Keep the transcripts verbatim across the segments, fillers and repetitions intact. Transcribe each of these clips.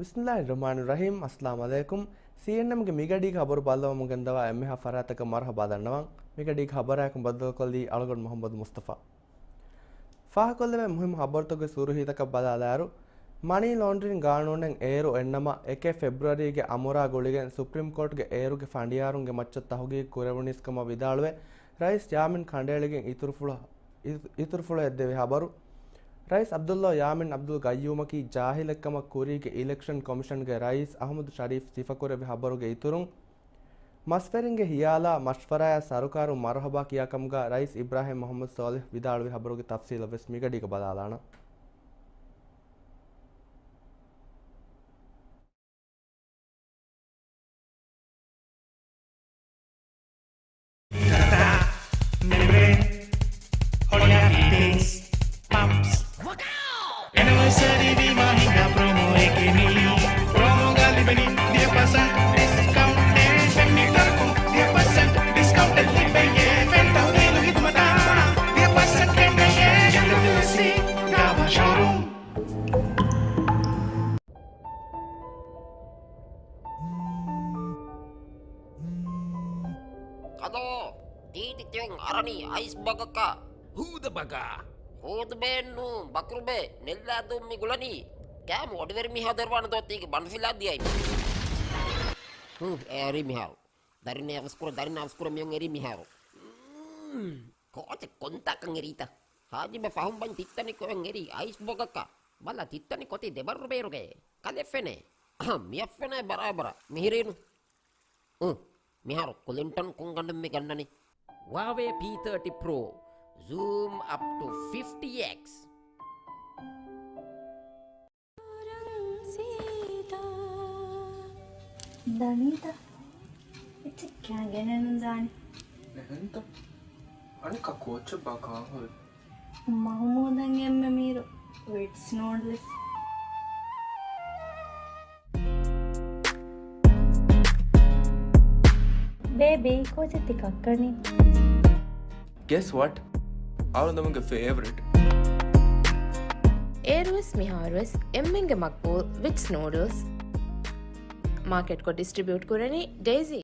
ބިސްމިއްލާހިއްރަޙްމާނިއްރަޙީމް. އައްސަލާމު ޢަލައިކުމް. ސީއެންއެމްގެ މިގަޑީގެ ޚަބަރު ބައްލަވަމުން ގެންދަވާ އެންމެހާ ފަރާތަކަށް މަރުޙަބާ ދަންނަވަން. މިގަޑީގެ ޚަބަރާއެކު ބައްދަލުކޮށްލީ އަޅުގަނޑު މުޙައްމަދު މުޞްޠަފާ. ފާހަގަކޮށްލެވޭ މުހިއްމު ޚަބަރުތަކުގެ ސުރުޚީތަކަށް ބަލާލާއިރު، މަނީ ލޯންޑްރިން ގާނޫނެއް އޭރު އެއްނަމަ، އެކެއް ފެބްރުއަރީގެ އަމުރާ ގުޅިގެން ސުޕްރީމް ކޯޓުގެ އޭރުގެ ފަނޑިޔާރުންގެ މައްޗަށް ތަހުގީގު ކުރެވުނީސް ކަމަށް ވިދާޅުވެ، ރައީސް ޔާމީން ކަނޑައެޅިގެން އިތުރުފުޅު، އި-، އިތުރުފުޅު ހެއްދެވި ޚަބަރު. ރައީސް ޢަބްދުﷲ ޔާމީން ޢަބްދުލް ޤައްޔޫމަކީ ޖާހިލެއްކަމަށް ކުރީގެ އިލެކްޝަން ކޮމިޝަންގެ ރައީސް އަޙްމަދު ޝަރީފް ސިފަކުރެއްވި ޚަބަރުގެ އިތުރުން، މަސްވެރިންގެ ހިޔާލާ މަޝްވަރާއާ ސަރުކާރުން މަރުޙަބާ ކިޔާ ކަމުގަ ރައީސް އިބްރާހިމް މުޙައްމަދު ޞާލިޙް ވިދާޅުވި ޚަބަރުގެ ތަފްޞީލަށް ވެސް މިގަޑީގަ ބަލާލާނަން. މެމްބްރޭން، ހޮޅިއާ ހީޓިންގްސް، ޕަމްޕްސް. އެނިވަރސަރީ ވީމާ ހިނގާ ޕްރޮމޯއެކޭ މީ. ޕްރޮމޯގަ ލިބެނީ ދިހަ ޕަސެންޓް ޑިސްކައުންޓެއް. ފެން މީޓަރަކުން ދިހަ ޕަސެންޓް ޑިސްކައުންޓެއް ލިބެޔޭ. ފެން ތަހުލީލު ޚިދުމަތާ ދިހަ ޕަސެންޓް ކެނޑެޔޭ. އެމްޑަބްލިއުސީ ގާވާ ޝޯރޫމް. ކަލޯ، ތީ ތިތިއުން އަރަނީ އައިސް ބަގަކަށް. ހޫދަ ބަގާ. ހޫދުބޭއެއްނޫ، ބަކުރުބޭ، ނެއްލާދޫން މި ގުޅަނީ. ކާމު އޮޑިވެރި މީހާ ދޮރުވާނެ ދޯ ތީގެ ބަނޑުފިލާ ދިޔައި. ހު، އެރީ މިހާރު. ދަރިން އަވަސްކުރ، ދަރިން އަވަސްކުރ މިއޮން އެރީ މިހާރު. މް، ކޯޗެއް ކޮންތާކަން އެރީތަ؟ ހާޖިބެ ފަހުން ބަން ތިއްތަނި ކޮއެން އެރީ އައިސް ބޮގަކަށް. ބަލަ ތިއްތަނި ކޮތީ ދެބައްރު ބޭރުގައޭ. ކަލެ ފެނޭ. އަހަ، މިއަށް ފެނޭ ބަރާބަރަށް. މިހިރީނު. އު، މިހާރު ކުލިންޓަން ކޮންގަނޑެއް މި ގަންނަނީ؟ ހުއާވޭ ޕީ ތާޓީ ޕްރޯ. ޒޫމް އަޕް ޓު ފިފްޓީ އެކްސް. ދަނީތަ؟ އެއްޗެއް ކާން ގެނެއްނު ދާނެ. އެހެންތަ؟ އަނެއްކާ ކޯޗެއް ބާ ކާހޮއެއް؟ މަހުމޫދަށް އެންމެ މީރު ވިޓްސް ނޫޑްލްސް. ބޭބީ، ކޯޗެއް ތި ކައްކަނީ؟ Guess what? އަޅުގަނޑުގެ ފޭވަރިޓް. އޭރުވެސް މިހާރުވެސް އެންމެންގެ މަޤްބޫލް ވިޓްސް ނޫޑްލްސް. މާކެޓްކޮށް ޑިސްޓްރިބިއުޓް ކުރަނީ ޑެއިސީ.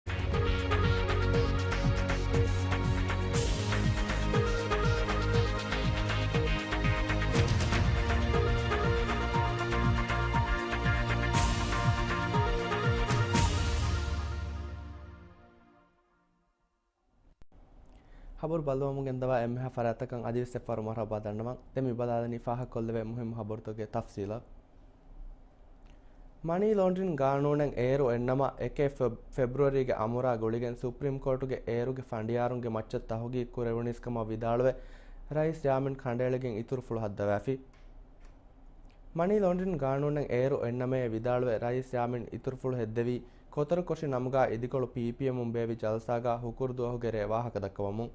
ޚަބަރު ބައްލަވަމުން ގެންދަވާ އެންމެހާ ފަރާތަކަށް އަދިވެސް އެއްފަހަރު މަރުޙަބާ ދަންނަވަން. ދެން މި ބަލާލަނީ ފާހަގަކޮށްލެވޭ މުހިއްމު ޚަބަރުތަކުގެ ތަފްޞީލަށް. މަނީ ލޯންޑްރިން ގާނޫނެއް އޭރު އެއްނަމަ، އެކެއް ފެބް-، ފެބްރުއަރީގެ އަމުރާ ގުޅިގެން ސުޕްރީމް ކޯޓުގެ އޭރުގެ ފަނޑިޔާރުންގެ މައްޗަށް ތަހުގީގު ކުރެވުނީސް ކަމަށް ވިދާޅުވެ، ރައީސް ޔާމީން ކަނޑައެޅިގެން އިތުރުފުޅު ހައްދަވާފި. މަނީ ލޯންޑްރިން ގާނޫނެއް އޭރު އެއްނަމައޭ ވިދާޅުވެ، ރައީސް ޔާމީން އިތުރުފުޅު ހެއްދެވީ، ކޮތަރުކޮށި ނަމުގާ އިދިކޮޅު ޕީޕީއެމުން ބޭއްވި ޖަލްސާގާ ހުކުރު ދުވަހުގެ ރޭ ވާހަކަ ދައްކަވަމުން.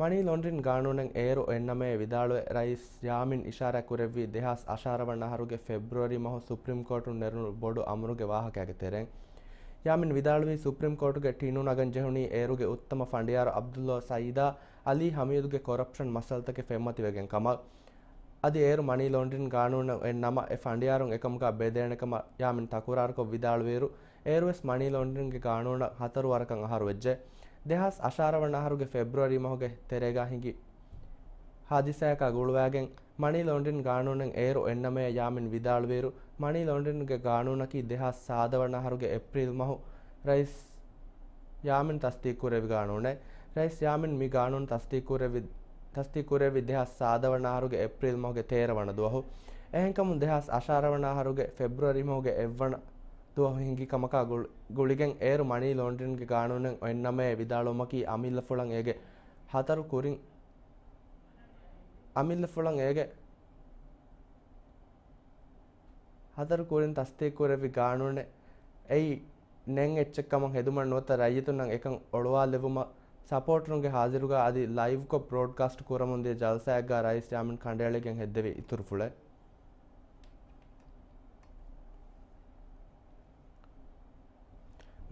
މަނީ ލޯންޑްރިން ގާނޫނެއް އޭރު އެއްނަމައޭ ވިދާޅުވެ، ރައީސް ޔާމީން އިޝާރާތް ކުރެއްވީ ދެހާސް އަށާރަ ވަނަ އަހަރުގެ ފެބްރުއަރީ މަހު ސުޕްރީމް ކޯޓުން ނެރުނު ބޮޑު އަމުރުގެ ވާހަކައިގެ ތެރެއިން. ޔާމީން ވިދާޅުވީ ސުޕްރީމް ކޯޓުގެ ޓިނު ނަގަން ޖެހުނީ އޭރުގެ އުއްތަމަ ފަނޑިޔާރު ޢަބްދުﷲ ސައީދާ އަލީ ޙަމީދުގެ ކޮރަޕްޝަން މައްސަލަތަކެއް ފެންމަތިވެގެން ކަމަށް. އަދި އޭރު މަނީ ލޯންޑްރިން ގާނޫނެއް ނަމަ އެ ފަނޑިޔާރުން އެކަމުގަ ބެދޭނެ ކަމަށް ޔާމީން ތަކުރާރުކޮށް ވިދާޅުވިއިރު، އޭރުވެސް މަނީ ލޯންޑްރިންގެ ގާނޫނަށް ހަތަރު ވަރަކަށް އަހަރު ވެއްޖެ. ދެހާސް އަށާރަ ވަނަ އަހަރުގެ ފެބްރުއަރީ މަހުގެ ތެރޭގަ ހިނގި ހާދިސާއަކާ ގުޅުވާގެން، މަނީ ލޯންޑްރިން ގާނޫނެއް އޭރު އެއްނަމައޭ ޔާމީން ވިދާޅުވިއިރު، މަނީ ލޯންޑްރިންގެ ގާނޫނަކީ ދެހާސް ސާދަ ވަނަ އަހަރުގެ އޭޕްރީލް މަހު ރައީސް ޔާމީން ތަސްދީޤުކުރެއްވި ގާނޫނެއް. ރައީސް ޔާމީން މި ގާނޫނު ތަސްދީޤުކުރެއްވި، ތަސްދީޤުކުރެއްވި ދެހާސް ސާދަ ވަނަ އަހަރުގެ އޭޕްރީލް މަހުގެ ތޭރަ ވަނަ ދުވަހު. އެހެންކަމުން ދެހާސް އަށާރަ ވަނަ އަހަރުގެ ފެބްރުއަރީ މަހުގެ އެއްވަނަ ދުވަހު ހިނގި ކަމަކާ ގުޅި، ގުޅިގެން އޭރު މަނީ ލޯންޑްރިންގެ ގާނޫނެއް އެއްނަމައޭ ވިދާޅުވުމަކީ އަމިއްލަފުޅަށް އޭގެ ހަތަރު ކުރިން، އަމިއްލަފުޅަށް އޭގެ ހަތަރު ކުރިން ތަސްދީޤުކުރެއްވި ގާނޫނެއް އެއީ ނެތް އެއްޗެއް ކަމަށް ހެދުމަށް ނުވަތަ ރައްޔިތުންނަށް އެކަން އޮޅުވާލެއްވުމަށް ސަޕޯޓަރުންގެ ހާޒިރުގަ އަދި ލައިވްކޮށް ބްރޯޑްކާސްޓް ކުރަމުން ދިޔަ ޖަލްސާއެއްގަ ރައީސް ޔާމީން ކަނޑައެޅިގެން ހެއްދެވި އިތުރުފުޅެއް.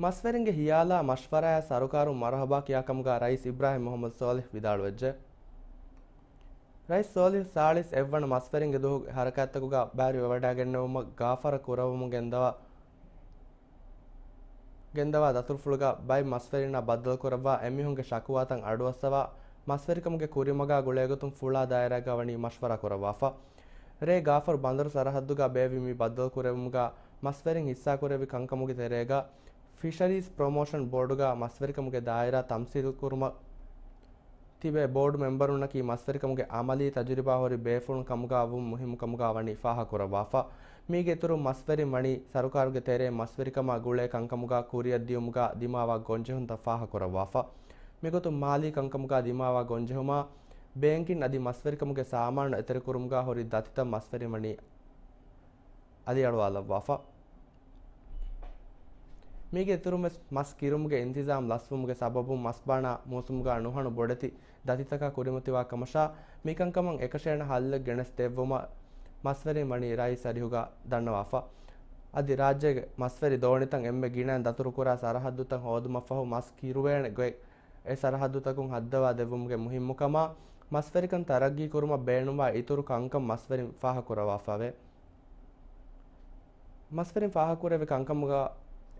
މަސްވެރިންގެ ހިޔާލާ މަޝްވަރާއާ ސަރުކާރުން މަރުޙަބާ ކިޔާކަމުގަ ރައީސް އިބްރާހިމް މުޙައްމަދު ސޯލިހް ވިދާޅުވެއްޖެ. ރައީސް ސޯލިހް ސާޅީސް އެއްވަނަ މަސްވެރިންގެ ދުވަހުގެ ހަރަކާތްތަކުގަ ބައިވެވަޑައިގެންނެވުމަށް ގާފަރަ ކުރައްވަމުން ގެންދަވާ ގެންދަވާ ދަތުރުފުޅުގަ ބައެއް މަސްވެރިންނާ ބައްދަލުކުރައްވާ އެމީހުންގެ ޝަކުވާތައް އަޑުއައްސަވާ، މަސްވެރިކަމުގެ ކުރިމަގާ ގުޅޭގޮތުން ފުޅާ ދާއިރާގަ ވަނީ މަޝްވަރާ ކުރައްވާފަ. ރޭ ގާފަރު ބަނދަރު ސަރަހައްދުގަ ބޭއްވި މި ބައްދަލުކުރެއްވުމުގަ މަސްވެރިން ހިއްސާކުރެއްވި ކަންކަމުގެ ތެރޭގަ، ފިޝަރީޒް ޕްރޮމޯޝަން ބޯޑުގަ މަސްވެރިކަމުގެ ދާއިރާ ތަމްސީލުކުރުމަށް ތިބޭ ބޯޑު މެމްބަރުންނަކީ މަސްވެރިކަމުގެ އަމަލީ ތަޖުރިބާ ހުރި ބޭފުޅުން ކަމުގަ ވުން މުހިއްމު ކަމުގަ ވަނީ ފާހަގަކުރައްވާފަ. މީގެ އިތުރުން މަސްވެރިން ވަނީ ސަރުކާރުގެ ތެރޭ މަސްވެރިކަމާ ގުޅޭ ކަންކަމުގަ ކުރިއަށް ދިޔުމުގަ ދިމާވާ ގޮންޖެހުންތައް ފާހަގަކުރައްވާފަ. މިގޮތުން މާލީ ކަންކަމުގަ ދިމާވާ ގޮންޖެހުމާ، ބޭންކިން އަދި މަސްވެރިކަމުގެ ސާމާނު އެތެރެކުރުމުގަ ހުރި ދަތިތައް މަސްވެރިން ވަނީ އަލިއަޅުވާލައްވާފަ. މީގެ އިތުރުންވެސް މަސް ކިރުމުގެ އިންތިޒާމް ލަސްވުމުގެ ސަބަބުން މަސްބާނާ މޫސުމުގަ ނުހަނު ބޮޑެތި ދަތިތަކާ ކުރިމަތިވާ ކަމަށާ، މިކަންކަމަށް އެކަށޭނަ ހައްލެއް ގެނެސް ދެއްވުމަށް މަސްވެރިން ވަނީ ރައީސް އަރިހުގަ ދަންނަވާފަ. އަދި ރާއްޖޭގެ މަސްވެރި ދޯނިތައް އެންމެ ގިނައިން ދަތުރުކުރާ ސަރަހައްދުތައް ހޯދުމަށްފަހު މަސް ކިރުވޭނެ ގޮތް އެ ސަރަހައްދުތަކުން ހައްދަވާ ދެއްވުމުގެ މުހިއްމުކަމާ، މަސްވެރިކަން ތަރައްގީ ކުރުމަށް ބޭނުންވާ އިތުރު ކަންކަން މަސްވެރިން ފާހަގަކުރައްވާފައެވެ. މަސްވެރިން ފާހަގަކުރެއްވި ކަންކަމުގަ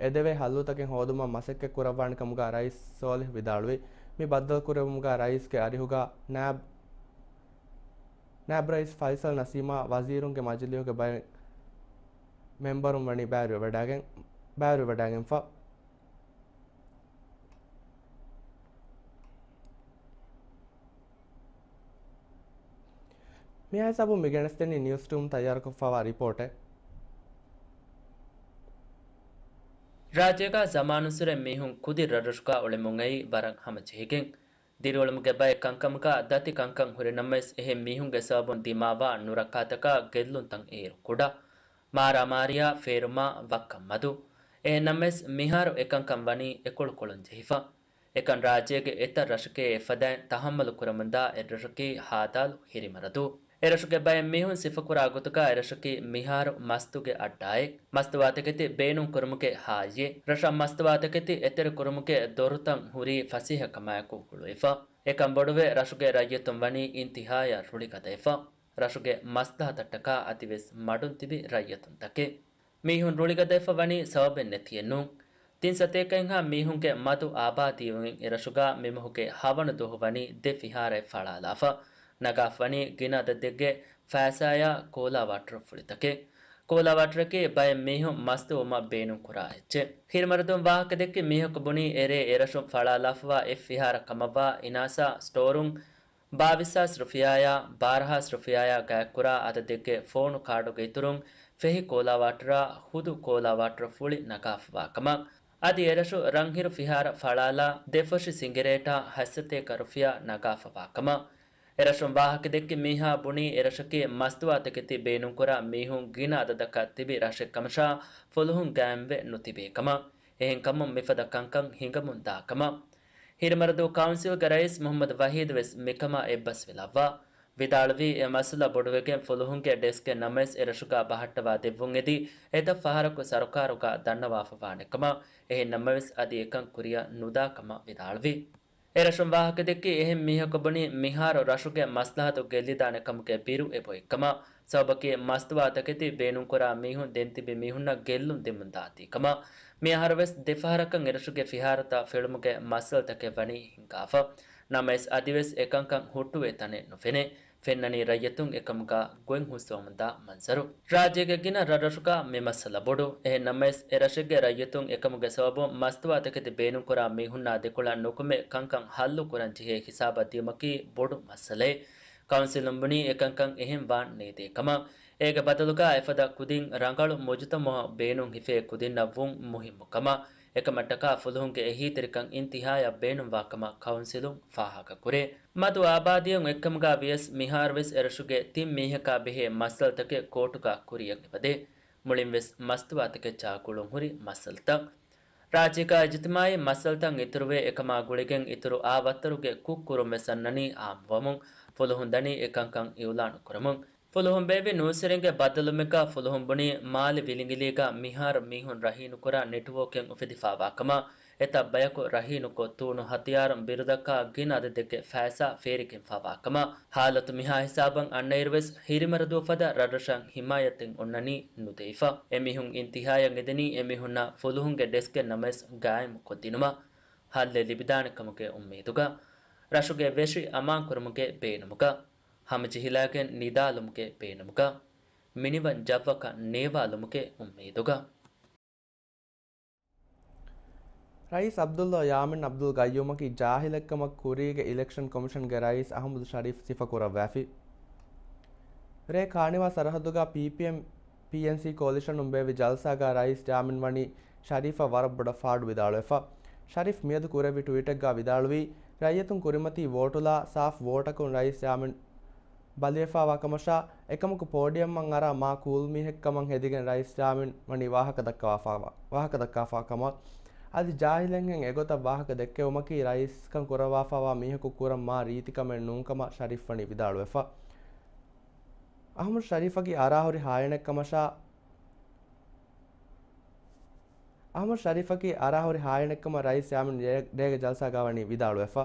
އެދެވޭ ހައްލުތަކެއް ހޯދުމަށް މަސައްކަތް ކުރައްވާނެ ކަމުގަ ރައީސް ސޯލިހް ވިދާޅުވި. މި ބައްދަލުކުރެއްވުމުގަ ރައީސްގެ އަރިހުގަ ނާބް، ނާބް ރައީސް ފައިސަލް ނަސީމާ ވަޒީރުންގެ މަޖިލީހުގެ ބައެއް މެމްބަރުން ވަނީ ބައިވެރިވެވަޑައިގެން، ބައިވެރިވެވަޑައިގެންފަ. މިހާ ހިސާބުން މި ގެނެސްދެނީ ނިއުސް ޓީމުން ތައްޔާރުކޮށްފައިވާ ރިޕޯޓެއް. ރާއްޖޭގަ ޒަމާނުއްސުރެ މީހުން ކުދި ރަށްރަށުގަ އުޅެމުން އައީ ވަރަށް ހަމަޖެހިގެން. ދިރިއުޅެމުގެ ބައެއް ކަންކަމުގަ ދަތި ކަންކަން ހުރިނަމަވެސް، އެހެން މީހުންގެ ސަބަބުން ދިމާވާ ނުރައްކާތަކާ ގެއްލުންތައް އޭރު ކުޑަ. މާރާމާރިޔާ، ފޭރުމާ، ވައްކަން މަދު. އެހެންނަމަވެސް، މިހާރު އެކަންކަން ވަނީ އެކޮޅުކޮޅުން ޖެހިފަ. އެކަން ރާއްޖޭގެ އެތައް ރަށެކޭ އެފަދައިން ތަހައްމަލު ކުރަމުންދާ އެއްރަށަކީ ހާދާލު ހިރިމަރަދޫ. އެރަށުގެ ބައެއް މީހުން ސިފަކުރާ ގޮތުގަ އެރަށަކީ މިހާރު މަސްތުގެ އައްޑާއެއް. މަސްތުވާތަކެތި ބޭނުންކުރުމުގެ ހާއްޔެއް. ރަށަށް މަސްތުވާތަކެތި އެތެރެކުރުމުގެ ދޮރުތައް ހުރީ ފަސޭހަކަމާއެކު ހުޅުވިފަ. އެކަން ބޮޑުވެ ރަށުގެ ރައްޔިތުން ވަނީ އިންތިހާޔަށް ރުޅިގަދަވެފަ. ރަށުގެ މަސްލަހަތަށްޓަކާ އަދިވެސް މަޑުން ތިބި ރައްޔިތުންތަކެއް. މީހުން ރުޅިގަދަވެފަ ވަނީ ސަބަބެއް ނެތިއެއްނޫން. ތިން ސަތޭކައެއްހާ މީހުންގެ މަދު އާބާދީވުމިން އެރަށުގަ މިމަހުގެ ހަވަނު ދުވަހު ވަނީ ދެ ފިހާރައެއް ފަޅާލާފަ. ނަގާފަ ވަނީ ގިނަ އަދަދެއްގެ ފައިސާޔާ ކޯލާ ވާޓަރު ފުޅިތަކެއް. ކޯލާ ވާޓަރަކީ ބައެއް މީހުން މަސްދުވުމަށް ބޭނުންކުރާ އެއްޗެއް. ހިރިމަރަދުން ވާހަކަދެއްކި މީހަކު ބުނީ އެރޭ އެރަށުން ފަޅާލާފަވާ އެއް ފިހާރަ ކަމަށްވާ އިނާސާ ސްޓޯރުން ބާވީސް ހާސް ރުފިޔާޔާ ބާރަ ހާސް ރުފިޔާޔާ ގާތްކުރާ އަދަދެއްގެ ފޯނު ކާޑުގެ އިތުރުން ފެހި ކޯލާ ވާޓަރާ ހުދު ކޯލާ ވާޓަރު ފުޅި ނަގާފަވާ ކަމަށް. އަދި އެރަށު ރަންހިރު ފިހާރަ ފަޅާލާ ދެފޮށި ސިނގިރޭޓާ ހަތްސަތޭކަ ރުފިޔާ ނަގާފަވާ ކަމަށް. އެރަށުން ވާހަކަދެއްކި މީހާ ބުނީ އެރަށަކީ މަސްތުވާތަކެތި ބޭނުންކުރާ މީހުން ގިނަ އަދަދަކަށް ތިބި ރަށެއްކަމަށާ ފުލުހުން ގާއިމްވެ ނުތިބޭ ކަމަށް. އެހެންކަމުން މިފަދަ ކަންކަން ހިނގަމުންދާ ކަމަށް. ހިރިމަރަދޫ ކައުންސިލްގެ ރައީސް މުހައްމަދު ވަހީދު ވެސް މިކަމާ އެއްބަސްވެލައްވާ. ވިދާޅުވީ، އެ މައްސަލަ ބޮޑުވެގެން ފުލުހުންގެ ޑެސްކެއް ނަމަވެސް އެރަށުގަ ބަހައްޓަވާ ދެއްވުން އެދި، އެތައް ފަހަރަކު ސަރުކާރުގަ ދަންނަވާފަވާނެ ކަމަށް. އެހެން ނަމަވެސް، އަދި އެކަން ކުރިއަށް ނުދާ ކަމަށް ވިދާޅުވި. އެރަށުން ވާހަކަދެއްކި އެހެން މީހަކު ބުނީ، މިހާރު ރަށުގެ މަސްލަހަތު ގެއްލިދާނެ ކަމުގެ ބިރު އެބޮތްކަމަށް. ސަބަބަކީ، މަސްތުވާތަކެތި ބޭނުންކުރާ މީހުން ދެންތިބި މީހުންނަށް ގެއްލުން ދެމުންދާތީ ކަމަށް. މިއަހަރުވެސް ދެފަހަރަކަށް އެރަށުގެ ފިހާރަތައް ފެޅުމުގެ މައްސަލަތަކެއް ވަނީ ހިނގާފަ. ނަމަވެސް، އަދިވެސް އެކަންކަން ހުއްޓުވޭ ތަނެއް ނުފެނޭ. ފެންނަނީ ރައްޔިތުން އެކަމުގަ ގޮތް ހުސްވަމުންދާ މަންޒަރު. ރާއްޖޭގެ ގިނަ ރަށްރަށުގަ މި މައްސަލަ ބޮޑު. އެހެން ނަމަވެސް، އެރަށެއްގެ ރައްޔިތުން އެކަމުގެ ސަބަބުން މަސްތުވާތަކެތި ބޭނުންކުރާ މީހުންނާ ދެކޮޅަށް ނުކުމެ ކަންކަން ހައްލު ކުރަން ޖެހޭ ހިސާބަށް ދިޔުމަކީ ބޮޑު މައްސަލައެއް. ކައުންސިލުން ބުނީ އެކަންކަން އެހެން ވާން ނޭދޭ ކަމަށް. އޭގެ ބަދަލުގަ އެފަދަ ކުދިން ރަނގަޅު މުޖުތަމައު ބޭނުން ހިފޭ ކުދިންނަށް ވުން މުހިއްމު ކަމަށް. އެކަމަށްޓަކާ ފުލުހުންގެ އެހީތެރިކަން އިންތިހާޔަށް ބޭނުންވާ ކަމަށް ކައުންސިލުން ފާހަގަކުރޭ. މަދު އާބާދީއަށް އެއްކަމުގަ ވިޔަސް މިހާރުވެސް އެރަށުގެ ތިން މީހަކާ ބެހޭ މައްސަލަތަކެއް ކޯޓުގަ ކުރިއަށް އެބަދޭ. މުޅިންވެސް މަސްތުވާތަކެއްޗާ ގުޅުންހުރި މައްސަލަތައް. ރާއްޖޭގަ އިޖުތިމާއީ މައްސަލަތައް އިތުރުވޭ އެކަމާ ގުޅިގެން އިތުރު އާ ވައްތަރުގެ ކުށްކުރުން ވެސް އަންނަނީ އާއްމުވަމުން. ފުލުހުން ދަނީ އެކަންކަން އިއުލާނު ކުރަމުން. ފުލުހުން ބޭއްވި ނޫސްވެރިންގެ ބައްދަލުވުމެއްގަ ފުލުހުން ބުނީ މާލެ ވިލިނގިލީގަ މިހާރު މީހުން ރަހީނުކުރާ ނެޓްވޯކެއް އުފެދިފައިވާ ކަމަށް. އެތައް ބަޔަކު ރަހީނުކޮށް ތޫނު ހަތިޔާރުން ބިރުދައްކާ ގިނަ އަދަދެއްގެ ފައިސާ ފޭރިގެންފާވާ ކަމަށް. ހާލަތު މިހާ ހިސާބަށް އަންނައިރުވެސް ހިރިމަރަދޫ ފަދަ ރަށްރަށަށް ހިމާޔަތެއް އޮންނަނީ ނުދެވިފަ. އެމީހުން އިންތިހާޔަށް އެދެނީ އެމީހުންނަށް ފުލުހުންގެ ޑެސްކެއް ނަމަވެސް ގާއިމުކޮށްދިނުމަށް. ހައްލެއް ލިބިދާނެ ކަމުގެ އުއްމީދުގަ. ރަށުގެ ވެށި އަމާންކުރުމުގެ ބޭނުމުގަ. ހަމަޖެހިލާގެން ނިދާލުމުގެ ބޭނުމުގަ. މިނިވަން ޖައްވަކަށް ނޭވާލުމުގެ އުއްމީދުގަ. ރައީސް ޢަބްދުﷲ ޔާމީން ޢަބްދުލް ޤައްޔޫމަކީ ޖާހިލެއްކަމަށް ކުރީގެ އިލެކްޝަން ކޮމިޝަންގެ ރައީސް އަޙްމަދު ޝަރީފް ސިފަކުރައްވާފި. ރޭ ކާނިވާ ސަރަހައްދުގަ ޕީޕީއެމް، ޕީއެންސީ ކޯލިޝަނުން ބޭއްވި ޖަލްސާގަ ރައީސް ޔާމީން ވަނީ ޝަރީފަށް ވަރަށް ބޮޑަށް ފާޑު ވިދާޅުވެފަ. ޝަރީފް މިއަދު ކުރެއްވި ޓްވީޓެއްގަ ވިދާޅުވީ، ރައްޔިތުން ކުރިމަތީ ވޯޓުލާ ސާފް ވޯޓަކުން ރައީސް ޔާމީން ބަލިވެފާވާ ކަމަށާ، އެކަމަކު ޕޯޑިއަމްއަށް އަރާ މާ ކޫލް މީހެއްކަމަށް ހެދިގެން ރައީސް ޔާމީން ވަނީ ވާހަކަ ދައްކަވާފާވާ، ވާހަކަ ދައްކާފާ ކަމަށް. އަދި ޖާހިލެއްހެން އެގޮތަށް ވާހަކަ ދެއްކެވުމަކީ ރައީސްކަން ކުރައްވާފާވާ މީހަކު ކުރަން މާ ރީތި ކަމެއް ނޫން ކަމަށް ޝަރީފް ވަނީ ވިދާޅުވެފަ. އަޙްމަދު ޝަރީފަކީ އަރާހުރި ހާއިނެއްކަމަށާ، އަޙްމަދު ޝަރީފަކީ އަރާހުރި ހާއިނެއްކަމަށް ރައީސް ޔާމީން ރޭ-، ރޭގެ ޖަލްސާގަ ވަނީ ވިދާޅުވެފަ.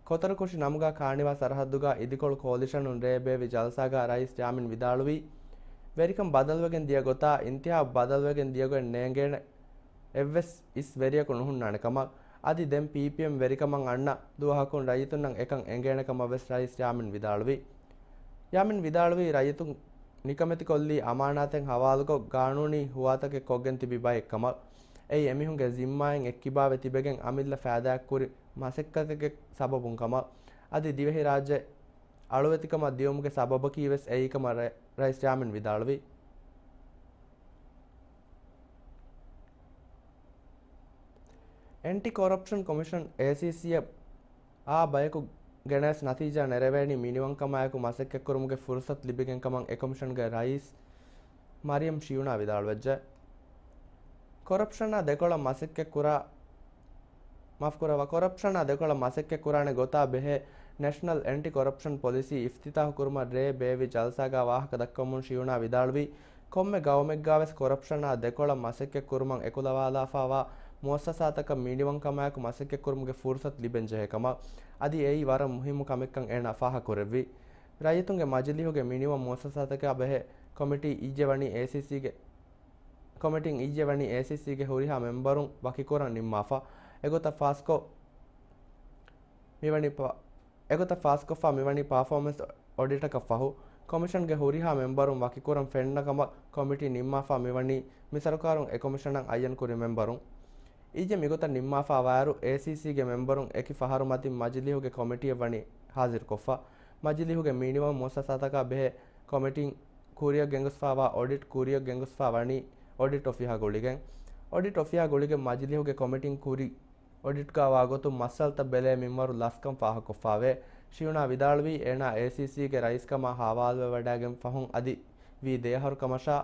ކޮތަރުކުށި ނަމުގަ ކާނިވާ ސަރަހައްދުގަ އިދިކޮޅު ކޯލިޝަނުން ރޭ ބޭއްވި ޖަލްސާގަ ރައީސް ޔާމީން ވިދާޅުވީ، ވެރިކަން ބަދަލުވެގެން ދިޔަ ގޮތާ އިންތިހާބު ބަދަލުވެގެން ދިޔަ ގޮތް ނޭނގޭނެ އެއްވެސް އިސް ވެރިޔަކު ނުހުންނާނެ ކަމަށް. އަދި ދެން ޕީޕީއެމް ވެރިކަމަށް އަންނަ ދުވަހަކުން ރައްޔިތުންނަށް އެކަން އެނގޭނެ ކަމަށް ވެސް ރައީސް ޔާމީން ވިދާޅުވި. ޔާމީން ވިދާޅުވީ، ރައްޔިތުން ނިކަމެތިކޮށްލީ އަމާނާތެއް ހަވާލުކޮށް، ގާނޫނީ ހުވާތަކެއް ކޮށްގެން ތިބި ބައެއް ކަމަށް. އެއީ އެމީހުންގެ ޒިންމާއިން އެއްކިބާވެ ތިބެގެން އަމިއްލަ ފައިދާއަށް ކުރި މަސައްކަތެއްގެ ސަބަބުން ކަމަށް. އަދި ދިވެހިރާއްޖެ އަޅުވެތިކަމަށް ދިޔުމުގެ ސަބަބަކީ ވެސް އެއީ ކަމަށް ރަ-، ރައީސް ޔާމީން ވިދާޅުވި. އެންޓި ކޮރަޕްޝަން ކޮމިޝަން، އޭސީސީއަށް އާ ބަޔަކު ގެނައިސް ނަތީޖާ ނެރެވޭނީ މިނިވަންކަމާއެކު މަސައްކަތްކުރުމުގެ ފުރުސަތު ލިބިގެން ކަމަށް އެ ކޮމިޝަންގެ ރައީސް މަރިޔަމް ޝިޔުނާ ވިދާޅުވެއްޖެ. ކޮރަޕްޝަނާ ދެކޮޅަށް މަސައްކަތްކުރާ، މާފުކުރައްވާ، ކޮރަޕްޝަނާ ދެކޮޅަށް މަސައްކަތްކުރާނެ ގޮތާ ބެހޭ ނެޝަނަލް އެންޓި ކޮރަޕްޝަން ޕޮލިސީ އިފްތިތާޙު ކުރުމަށް ރޭ ބޭއްވި ޖަލްސާގަ ވާހަކަ ދައްކަވަމުން ޝިޔުނާ ވިދާޅުވީ، ކޮންމެ ގައުމެއްގަވެސް ކޮރަޕްޝަނާ ދެކޮޅަށް މަސައްކަތްކުރުމަށް އެކުލަވާލާފާވާ މުއައްސަސާތަކަށް މިނިވަންކަމާއެކު މަސައްކަތްކުރުމުގެ ފުރުސަތު ލިބެންޖެހޭ ކަމަށް. އަދި އެއީ ވަރަށް މުހިއްމު ކަމެއްކަން އޭނާ ފާހަގަކުރެއްވި. ރައްޔިތުންގެ މަޖިލީހުގެ މިނިވަން މުއައްސަސާތަކާ ބެހޭ ކޮމިޓީ އިއްޔެވަނީ އޭސީސީގެ، ކޮމިޓީން އިއްޔެވަނީ އޭސީސީގެ ހުރިހާ މެމްބަރުން ވަކިކުރަން ނިންމާފަ. އެގޮތަށް ފާސްކޮށް މިވަނީ ޕަ-، އެގޮތަށް ފާސްކޮށްފަ މިވަނީ ޕާފޯމެންސް އޮޑިޓަކަށް ފަހު، ކޮމިޝަންގެ ހުރިހާ މެމްބަރުން ވަކިކުރަން ފެންނަ ކަމަށް ކޮމިޓީ ނިންމާފަ މިވަނީ މި ސަރުކާރުން އެ ކޮމިޝަނަށް އައްޔަން ކުރި މެމްބަރުން. އިއްޔެ މިގޮތަށް ނިންމާފަ ވާއިރު، އޭސީސީގެ މެމްބަރުން އެކި ފަހަރު މަތިން މަޖިލީހުގެ ކޮމިޓީއަށް ވަނީ ހާޒިރުކޮށްފަ. މަޖިލީހުގެ މިނިވަން މުއައްސަސާތަކާ ބެހޭ ކޮމިޓީން ކުރިއަށް ގެންގޮސްފަވާ އޮޑިޓް ކުރިއަށް ގެންގޮސްފަ ވަނީ އޮޑިޓް އޮފީހާ ގުޅިގެން. އޮޑިޓް އޮފީހާ ގުޅިގެން މަޖިލީހުގެ ކޮމިޓީން ކުރި އޮޑިޓްގަ ވާގޮތުން މައްސަލަތައް ބެލޭ މިންވަރު ލަސްކަން ފާހަގަކޮށްފަވޭ. ޝިޔުނާ ވިދާޅުވީ، އޭނާ އޭސީސީގެ ރައީސްކަމާ ހަވާލުވެވަޑައިގެން ފަހުން އަދި ވީ ދެއަހަރު ކަމަށާ،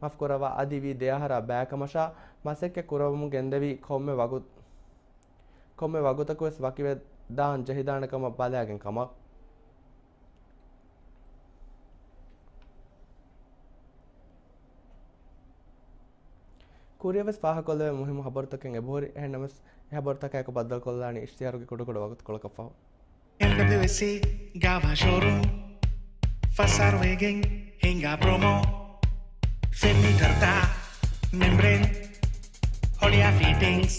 މާފުކުރައްވާ، އަދި ވީ ދެއަހަރާ ބައިކަމަށާ މަސައްކަތް ކުރައްވަމުން ގެންދެވީ ކޮންމެ ވަގު-، ކޮންމެ ވަގުތަކުވެސް ވަކިވެދާން ޖެހިދާނެ ކަމަށް ބަލާގެން ކަމަށް. ކުރިއަށްވެސް ފާހަގަކޮށްލެވޭ މުހިއްމު ހަބަރުތަކެއް އެބަހުރި. އެހެންނަމަވެސް، އެ ހަބަރުތަކާއެކު ބައްދަލުކޮށްލާނީ އިޝްތިހާރުގެ ކުޑަކުޑަ ވަގުތުކޮޅަކަށްފަހު. އެމްޑަބްލިއުއެސްސީ ގާވާ ޝޯރޫމް ފަސް އަހަރު ވެގެން ހިނގާ ޕްރޮމޯ. ފެން މީޓަރުތައް، މެމްބްރޭން، ހޮޅިއާ ފިޓިންގްސް،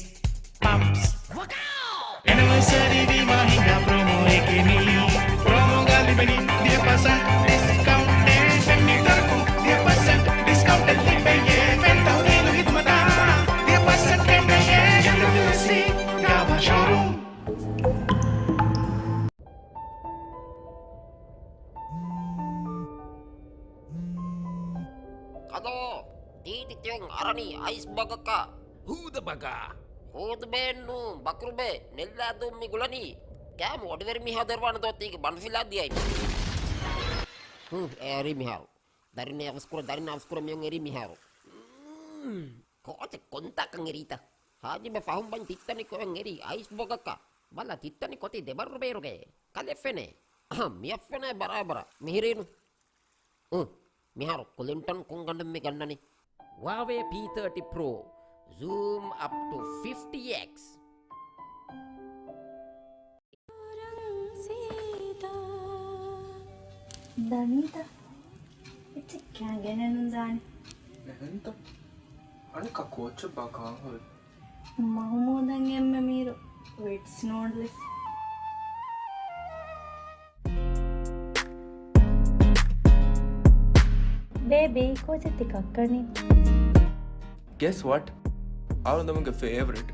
ޕަމްޕްސް. އެނިވަރސަރީ ވީމާ ހިނގާ ޕްރޮމޯއެކޭ މީ. ޕްރޮމޯގަ ލިބެނީ ދިހަ ޕަސެންޓް ޑިސްކައުންޓެއް. ފެން މީޓަރަކުން ދިހަ ޕަސެންޓް ޑިސްކައުންޓެއް ލިބެޔޭ. ފެން ތަހުލީލު ހިދުމަތާ ދިހަ ޕަސެންޓް ކެނޑެޔޭ. އެމްޑަބްލިއުއެސްސީ ގާވާ ޝޯރޫމް. ކަލޯ، ތީތި ތިވެން އަރަނީ އައިސް ބަގަކަށް. ހޫދަ ބަގާ. ހޫދުބޭއެއްނޫ، ބަކުރުބޭ، ނެއްލާދޫ މި ގުޅަނީ. ކާމު އޮޑިވެރި މިހާ ދެރުވާނެ ދޯ ތީގެ ބަނޑުފިލާ ދިޔައި. ހުން، އެ އަރި މިހާރު. ދަރިން އަވަސްކުރަ، ދަރިން އަވަސްކުރަ މިއޮން އެރީ މިހާރު. ކޯޗެ ކޮންތާކަން އެރީތަ؟ ހާޖިބެ ފަހުން ބަން ތިއްތަނި ކޮއެން އެރީ އައިސް ބޮގަކަށް. ބަލަ ތިއްތަނި ކޮތި ދެބަރު ބޭރުގެ. ކަލެ ފެނޭ. އަހަ، މިއަށް ފެނޭ ބަރާބަރަށް. މިހިރީނު. އު، މިހާރު ކުލިންޓަން ކޮން ގަނޑެއް މި ގަންނަނީ؟ ވާވޭ ޕީ ތާޓީ ޕްރޯ. Zoom up to fifty X. ދަނީތަ؟ އެއްޗެއް ކާން ގެނެއްނު ދާނެ. އެހެންތަ؟ އަނެއްކާ ކޯއްޗެއްބާ ކާން ހުރީ؟ މަހުމޫދަށް އެންމެ މީރު ވިޓްސް ނޫޑްލްސް. ބޭބީ، ކޯޗެއް ތި ކައްކަނީ؟ Guess what? އަޅުގަނޑުމެންގެ ފޭވަރިޓް.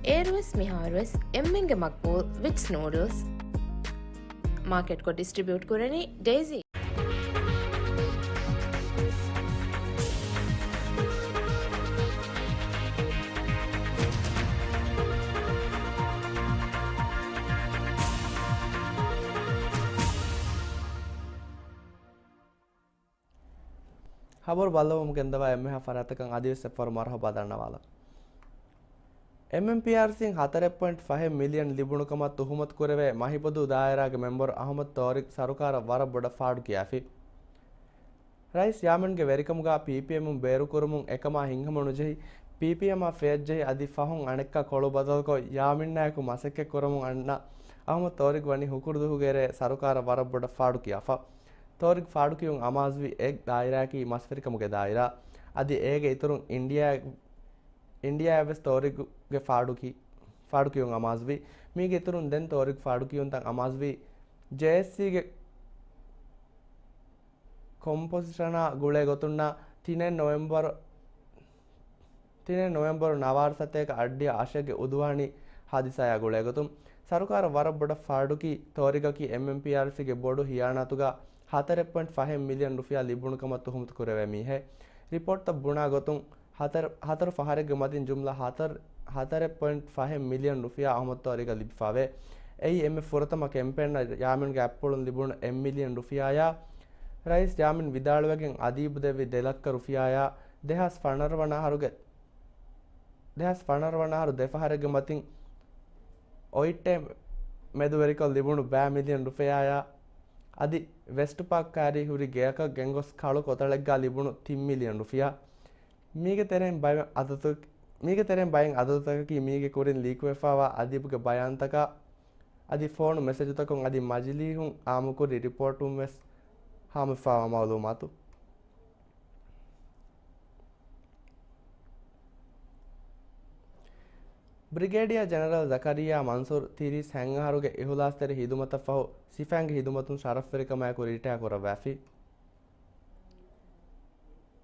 އޭރުވެސް މިހާރުވެސް އެންމެންގެ މަގްބޫލް ވިޓްސް ނޫޑްލްސް. މާކެޓްކޮށް ޑިސްޓްރިބިއުޓް ކުރަނީ ޑެއިޒީ. ޚަބަރު ބައްލަވަމުން ގެންދަވާ އެންމެހާ ފަރާތަކަށް އަދިވެސް އެއްފަހަރު މަރުޙަބާ ދަންނަވާލަން. އެމްއެމްޕީއާރްސީން ހަތަރެއް ޕޮއިންޓް ފަހެއް މިލިއަން ލިބުނު ކަމަށް ތުހުމަތު ކުރެވޭ މަހިބުދޫ ދާއިރާގެ މެމްބަރު އަޙްމަދު ތޯރިގް ސަރުކާރަށް ވަރަށް ބޮޑަށް ފާޑު ކިޔާފި. ރައީސް ޔާމިންގެ ވެރިކަމުގަ ޕީޕީއެމުން ބޭރުކުރުމުން އެކަމާ ހިތްހަމަނުޖެހި، ޕީޕީއެމާ ފެއްޖެހި އަދި ފަހުން އަނެއްކާ ކޮޅު ބަދަލުކޮށް، ޔާމިންނާއެކު މަސައްކަތް ކުރަމުން އަންނަ އަޙްމަދު ތޯރިގް ވަނީ ހުކުރުދުވަހުގެ ރޭ ސަރުކާރަށް ވަރަށް ބޮޑަށް ފާޑު ކިޔާފަ. ތޯރިގް ފާޑުކިޔުން އަމާޒުވީ އެ ދާއިރާއަކީ މަސްވެރިކަމުގެ ދާއިރާ. އަދި އޭގެ އިތުރުން އިންޑިއާ، އިންޑިއާއަށްވެސް ތޯރިގްގެ ފާޑުކި، ފާޑުކިޔުން އަމާޒުވީ. މީގެ އިތުރުން ދެން ތޯރިގް ފާޑުކިޔުންތައް އަމާޒުވީ ޖޭއެސްސީގެ ކޮމްޕޮޒިޝަނާ ގުޅޭ ގޮތުންނާ ތިނެއް ނޮވެމްބަރު، ތިނެއް ނޮވެމްބަރު ނަވާރަ ސަތޭކަ އަށްޑިހަ އަށެއްގެ އުދުވާނީ ހާދިސާޔާ ގުޅޭ ގޮތުން. ސަރުކާރަށް ވަރަށް ބޮޑަށް ފާޑުކި ތޯރިގަކީ އެމްއެމްޕީއާރްސީގެ ބޮޑު ހިޔާނާތުގަ ހަތަރެއް ޕޮއިންޓް ފަހެއް މިލިއަން ރުފިޔާ ލިބުނު ކަމަށް ތުހުމަތު ކުރެވޭ މީހެއް. ރިޕޯޓްތައް ބުނާ ގޮތުން، ހަތަރު، ހަތަރު ފަހަރެއްގެ މަތިން ޖުމްލަ ހަތަރު، ހަތަރެއް ޕޮއިންޓް ފަހެއް މިލިއަން ރުފިޔާ އަޙްމަދު ތޯރިގަށް ލިބިފަވޭ. އެއީ އެންމެ ފުރަތަމަ ކެމްޕޭނަށް ޔާމިންގެ އަތްޕުޅުން ލިބުނު އެއް މިލިއަން ރުފިޔާޔާ. ރައީސް ޔާމިން ވިދާޅުވެގެން އަދީބު ދެއްވި ދެ ލައްކަ ރުފިޔާޔާ ދެހާސް ފަނަރަ ވަނަ އަހަރުގެ، ދެހާސް ފަނަރަ ވަނަ އަހަރު ދެ ފަހަރެއްގެ މަތިން އޮއިއްޓޭ މެދުވެރިކޮށް ލިބުނު ބައި މިލިއަން ރުފިޔާޔާ އަދި ވެސްޓް ޕާކް ކާރީ ހުރި ގެއަކަށް ގެންގޮސް ކަޅު ކޮތަޅެއްގަ ލިބުނު ތިން މިލިއަން ރުފިޔާ. މީގެ ތެރެއިން ބައެއް އަދަދު، މީގެ ތެރެއިން ބައެއް އަދަދުތަކަކީ މީގެ ކުރިން ލީކުވެފައިވާ އަދީބުގެ ބަޔާންތަކާ އަދި ފޯނު މެސެޖުތަކުން އަދި މަޖިލީހުން އާއްމުކުރި ރިޕޯޓުން ވެސް ހާމަވެފައިވާ މައުލޫމާތު. ބްރިގޭޑިއާ ޖެނެރަލް ޒަކަރިއްޔާ މަންސޫރު ތިރީސް ހަތް އަހަރުގެ އިހުލާސްތެރި ހިދުމަތަށް ފަހު ސިފައިންގެ ހިދުމަތުން ޝަރަފްވެރިކަމާއެކު ރިޓަޔާ ކުރައްވާފި.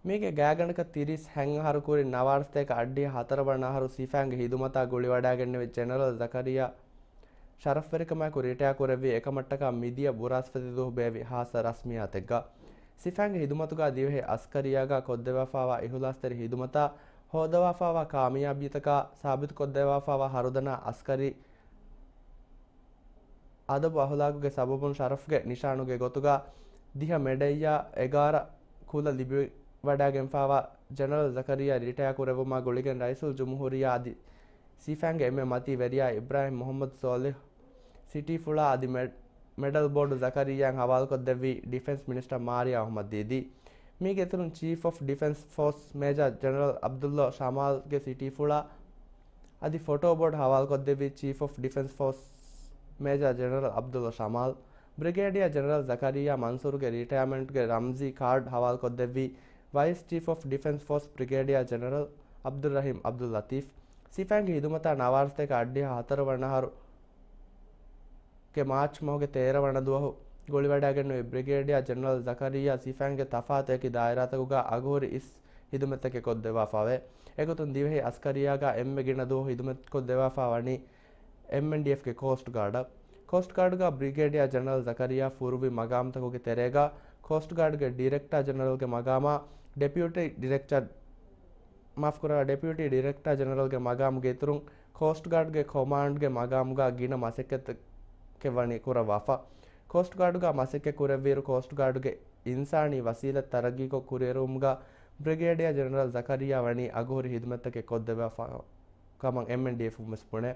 މީގެ ގާތްގަނޑަކަށް ތިރީސް ހަތް އަހަރު ކުރިން ނަވާރަ ސަތޭކަ އަށްޑިހަ ހަތަރު ވަނަ އަހަރު ސިފައިންގެ ހިދުމަތާ ގުޅިވަޑައިގެންނެވި ޖެނެރަލް ޒަކަރިއްޔާ ޝަރަފްވެރިކަމާއެކު ރިޓަޔާ ކުރެއްވީ އެކަމަށްޓަކާ މިދިޔަ ބުރާސްފަތި ދުވަހު ބޭއްވި ހާއްސަ ރަސްމިއްޔާތެއްގަ. ސިފައިންގެ ހިދުމަތުގަ ދިވެހި އަސްކަރިއްޔާގަ ކޮށްދެވާފައިވާ އިހުލާސްތެރި ހިދުމަތާ ހޯދަވާފައިވާ ކާމިޔާބީތަކާ ސާބިތުކޮށްދެވާފައިވާ ހަރުދަނާ އަސްކަރީ އަދަބު އަހުލާގުގެ ސަބަބުން ޝަރަފްގެ ނިޝާނުގެ ގޮތުގަ ދިހަ މެޑަލްއާ އެގާރަ ކުލަ ލިބިވަޑައިގެންފައިވާ ޖެނެރަލް ޒަކަރިއްޔާ ރިޓަޔާ ކުރެއްވުމާ ގުޅިގެން ރައީސުލްޖުމްހޫރިއްޔާ އަދި ސިފައިންގެ އެންމެ މަތީ ވެރިޔާ އިބްރާހިމް މުޙައްމަދު ސޯލިހު ސިޓީފުޅާ އަދި މެ، މެޑަލް ބޯޑު ޒަކަރިއްޔާއަށް ހަވާލުކޮށްދެއްވީ ޑިފެންސް މިނިސްޓަރ މާރިޔާ އަޙްމަދު ދީދީ. މީގެ އިތުރުން ޗީފް އޮފް ޑިފެންސް ފޯސް މޭޖާ ޖެނެރަލް ޢަބްދުﷲ ޝަމާލްގެ ސިޓީފުޅާ އަދި ފޮޓޯ ބޯޑު ހަވާލުކޮށްދެއްވީ ޗީފް އޮފް ޑިފެންސް ފޯސް މޭޖާ ޖެނެރަލް ޢަބްދުﷲ ޝަމާލް. ބްރިގޭޑިއާ ޖެނެރަލް ޒަކަރިއްޔާ މަންސޫރުގެ ރިޓަޔަރމަންޓްގެ ރަމްޒީ ކާޑް ހަވާލުކޮށްދެއްވީ ވައިސް ޗީފް އޮފް ޑިފެންސް ފޯސް ބްރިގޭޑިއާ ޖެނެރަލް ޢަބްދުއްރަޙީމް ޢަބްދުއްލަޠީފް. ސިފައިންގެ ހިދުމަތާ ނަވާރަ ސަތޭކަ އަށްޑިހަ ހަތަރު ވަނަ އަހަރު ގެ މާޗް މަހުގެ ތޭރަ ވަނަ ދުވަހު ގުޅިވަޑައިގެންނެވި ބްރިގޭޑިއާ ޖެނެރަލް ޒަކަރިއްޔާ ސިފައިންގެ ތަފާތު އެކި ދާއިރާތަކުގަ އަގުހުރި އިސް ހިދުމަތްތަކެއް ކޮށްދެއްވާފައެވެ. އެގޮތުން ދިވެހި އަސްކަރިއްޔާގަ އެންމެ ގިނަ ދުވަހު ހިދުމަތްކޮށްދެއްވާފަ ވަނީ އެމްއެންޑީއެފްގެ ކޯސްޓް ގާޑަށް. ކޯސްޓް ގާޑުގަ ބްރިގޭޑިއާ ޖެނެރަލް ޒަކަރިއްޔާ ފޫރުވި މަގާމްތަކުގެ ތެރޭގަ ކޯސްޓް ގާޑުގެ ޑިރެކްޓާ ޖެނެރަލްގެ މަގާމާ ޑެޕިއުޓީ ޑިރެކްޓާ މާފުކުރާ، ޑެޕިއުޓީ ޑިރެކްޓާ ޖެނެރަލްގެ މަގާމުގެ އިތުރުން ކޯސްޓް ގާޑްގެ ކޮމާންޑްގެ މަގާމުގަ ގިނަ މަސައްކަތެއް ވަނީ ކުރައްވާފަ. ކޯސްޓް ގާޑުގަ މަސައްކަތް ކުރެއްވިއިރު ކޯސްޓް ގާޑުގެ އިންސާނީ ވަސީލަތް ތަރައްގީކޮށް ކުރިއެރުވުމުގަ ބްރިގޭޑިއާ ޖެނެރަލް ޒަކަރިއްޔާ ވަނީ އަގުހުރި ހިދުމަތްތަކެއް ކޮށްދެއްވާފަ ކަމަށް އެމްއެންޑީއެފުން ވެސް ބުނޭ.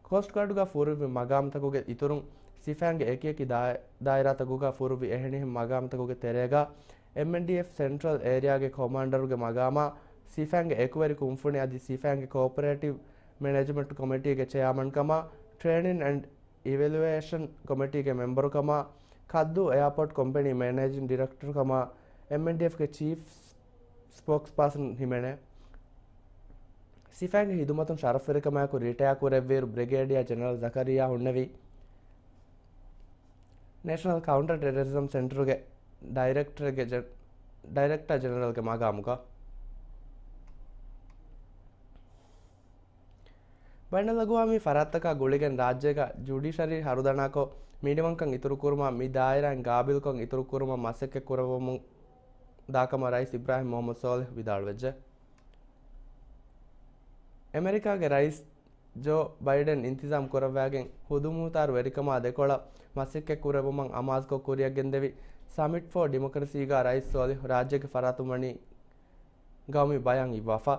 ކޯސްޓް ގާޑުގަ ފޫރުވި މަގާމްތަކުގެ އިތުރުން ސިފައިންގެ އެކިއެކި ދާ، ދާއިރާތަކުގަ ފޫރުވި އެހެނިހެން މަގާމްތަކުގެ ތެރޭގަ އެމްއެންޑީއެފް ސެންޓްރަލް އޭރިއާގެ ކޮމާންޑަރުގެ މަގާމާ ސީފޭންގެ އެކުވެރި ކުންފުނި އަދި ސީފޭންގެ ކޯޕަރޭޓިވް މެނޭޖްމަންޓް ކޮމިޓީގެ ޗެއާމަންކަމާ، ޓްރޭނިން އެންޑް އިވެލުއޭޝަން ކޮމިޓީގެ މެމްބަރުކަމާ، ކައްދޫ އެއާޕޯޓް ކޮމްޕެނީ މެނޭޖިން ޑިރެކްޓަރުކަމާ، އެމްއެންޑީއެފްގެ ޗީފް ސްޕޯކްސްޕާސަން ހިމެނޭ. ސިފައިންގެ ހިދުމަތުން ޝަރަފްވެރިކަމާއެކު ރިޓަޔާ ކުރެއްވިއިރު، ބްރިގޭޑިއާ ޖެނެރަލް ޒަކަރިޔާ ހުންނެވީ، ނޭޝަނަލް ކައުންޓަރ ޓެރަރިޒަމް ސެންޓަރުގެ ޑައިރެކްޓަރގެ ޖެ-، ޑައިރެކްޓަރ ޖެނެރަލްގެ މަގާމުގަ. ބައިނަލްއަގުވާމީ ފަރާތްތަކާ ގުޅިގެން ރާއްޖޭގަ ޖުޑިޝަރީ ހަރުދަނާކޮށް، މިނިވަންކަން އިތުރުކުރުމަށް މި ދާއިރާއިން ގާބިލްކޮށް އިތުރުކުރުމަށް މަސައްކަތް ކުރައްވަމުން ދާކަމަށް ރައީސް އިބްރާހިމް މުހައްމަދު ސޯލިހް ވިދާޅުވެއްޖެ. އެމެރިކާގެ ރައީސް ޖޯ ބައިޑެން އިންތިޒާމް ކުރައްވާގެން ހުދުމުހުތާރު ވެރިކަމާ ދެކޮޅަށް މަސައްކަތް ކުރެއްވުމަށް އަމާޒުކޮށް ކުރިއަށް ގެންދެވި ސަމިޓް ފޯ ޑިމޮކްރަސީގަ ރައީސް ސޯލިހް ރާއްޖޭގެ ފަރާތުން ވަނީ ގައުމީ ބަޔާން އިއްވާފަ.